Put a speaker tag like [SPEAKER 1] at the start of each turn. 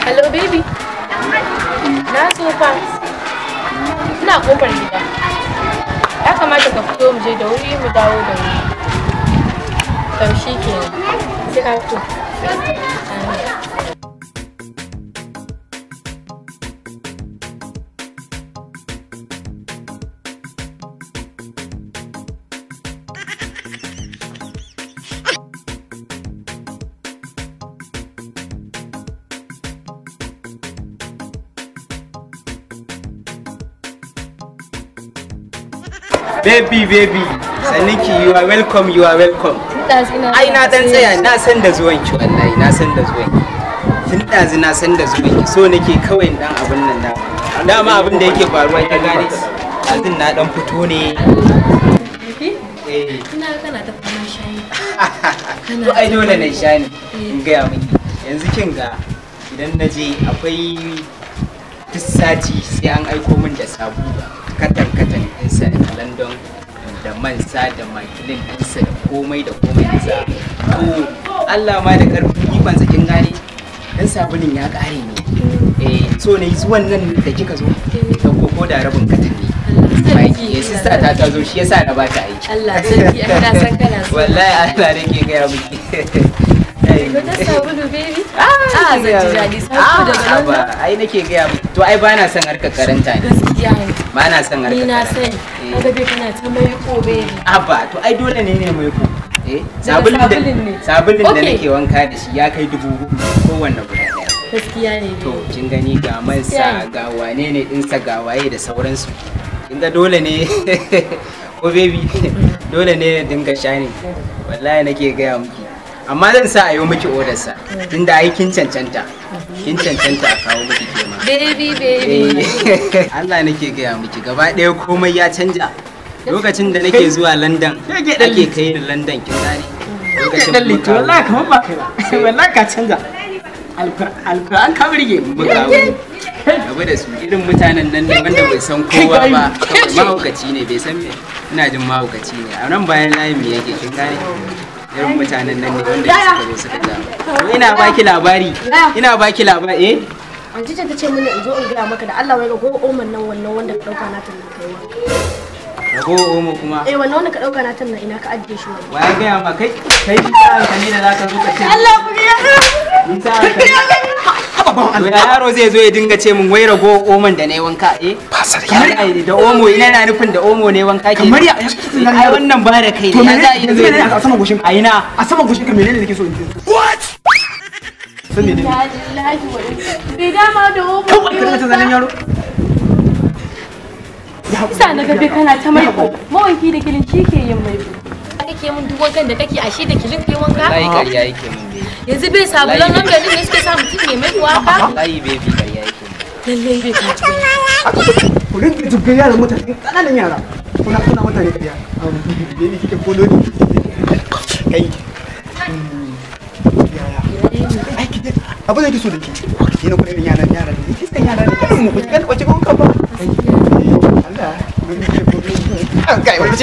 [SPEAKER 1] Hello baby. Na so fa. Ina kofar gida. Ya kamata ka fito mu je da wuri mu dawo da wuri. To shi kenan. Sai ka fito.
[SPEAKER 2] Baby, baby, Saniki, you are welcome, you are welcome. Ai na dan tsaya, na san da zuwanki wallahi, na san da zuwanki. Tun ɗazu na san da zuwanki, so nake kawai dan abun nan dama. Dama abin da yake faruwa kin gane? Ɗazun na dan fito ne. Eh.
[SPEAKER 1] Ina kana ta fama shayi.
[SPEAKER 2] To ai dole na sha ne, in gaya miki. Yanzu kin ga idan na je akwai duk sati sai an aiko min da sabulu. Katan-katan ɗinsa a London da mansa da makilin ɗinsa da komai ɗinsa. To Allah ma da ƙarfin ikonsa kin gane dan sabulun ya ƙare ne. Eh so ne zuwan nan da kika zo ɗauko ko da rabin katan ne. Mai sister ta ta zo shi yasa na ba ta aiki.
[SPEAKER 1] Allah sarki Allah san kana so.
[SPEAKER 2] Wallahi Allah nake gaya miki.
[SPEAKER 1] Wata sabulu baby? Ah zan ji daɗi sabulu daga London.
[SPEAKER 2] Ai nake gaya miki. To ai ba na son harkar karanta ne.
[SPEAKER 1] Gaskiya ne.
[SPEAKER 2] Ba na son harkar
[SPEAKER 1] Ni na sani. Kaga dai kana ta maiko baby.
[SPEAKER 2] Abba to ai dole ne ne maiko. Eh sabulun da nake wanka da shi ya kai 4000 kowanne guda ɗaya.
[SPEAKER 1] Gaskiya ne.
[SPEAKER 2] To kin gani ga man sa ga wane ne din sa ga waye da sauransu. Kin ga dole ne ko baby dole ne dinga shani. Wallahi nake gaya miki. Amma zan sa a yi miki odar sa tunda ai kin cancanta. Kin cancanta a kawo miki kema.
[SPEAKER 1] Baby baby.
[SPEAKER 2] Allah nake gaya miki gaba ɗaya komai ya canja. Lokacin da nake zuwa London ake kai ni London kin gane. Lokacin
[SPEAKER 3] dan lito wallahi kamar ba kai ba. Wallahi ka canja. Alquran ka burge
[SPEAKER 2] mu. Rabu da su irin mutanen nan ne wanda bai san kowa ba. Mahaukaci ne bai san me. Ina jin mahaukaci ne. A nan bayan layin me yake kin gane. Irin mutanen nan ne wanda suka zo suka ja. Ina baki labari. Ina baki labari eh.
[SPEAKER 4] Anti ce ta ce mini in zo in gaya maka da Allah wai ga oman nan wannan wanda ka dauka na tannan kai wanka.
[SPEAKER 2] Rago omo kuma?
[SPEAKER 4] Eh wannan wanda ka dauka na tannan ina ka ajiye shi wannan.
[SPEAKER 2] Wa ya gaya ma kai kai ka ne da zaka zo ka ce.
[SPEAKER 4] Allah ku ya.
[SPEAKER 2] Ni ta ka. Yaro zai zo ya dinga ce min wai rago oman da nayi wanka eh.
[SPEAKER 3] Fasar
[SPEAKER 2] ya. Da omo ina na nufin da omo ne wanka ke.
[SPEAKER 3] Kamar ya
[SPEAKER 2] ai wannan ba da kai ne. Ya za a yi
[SPEAKER 3] zai a saman goshin.
[SPEAKER 2] A ina?
[SPEAKER 3] A saman goshin ka menene nake so in ce?
[SPEAKER 2] What?
[SPEAKER 3] San menene?
[SPEAKER 1] Bai dama da omo.
[SPEAKER 3] Kawai ka ta zanen yaro.
[SPEAKER 1] Isa na gabe kana ta maiko. Mawanki da kilin shi ke yin maiko. Kake mun duk wankan da kake ashe da kilin kai wanka?
[SPEAKER 2] Wallahi ƙarya yake mun baby.
[SPEAKER 1] Yanzu bai sabulan nan garin ne suke sa mutum ya maiko haka?
[SPEAKER 2] Wallahi baby ƙarya yake mun.
[SPEAKER 1] Lallai bai ka ci.
[SPEAKER 3] Ku rinka jibgar yaran mutane ƙananan yara. Kuna kuna mutane ƙarya. Baby kike kodo ne. Kai. Yaya. Ai kike abin da kike so da ke. Ki na kuna irin yaran yara ne. Kiskan yara ne. Irin mu ku kan kwace kun ka ba. Allah. Kai wani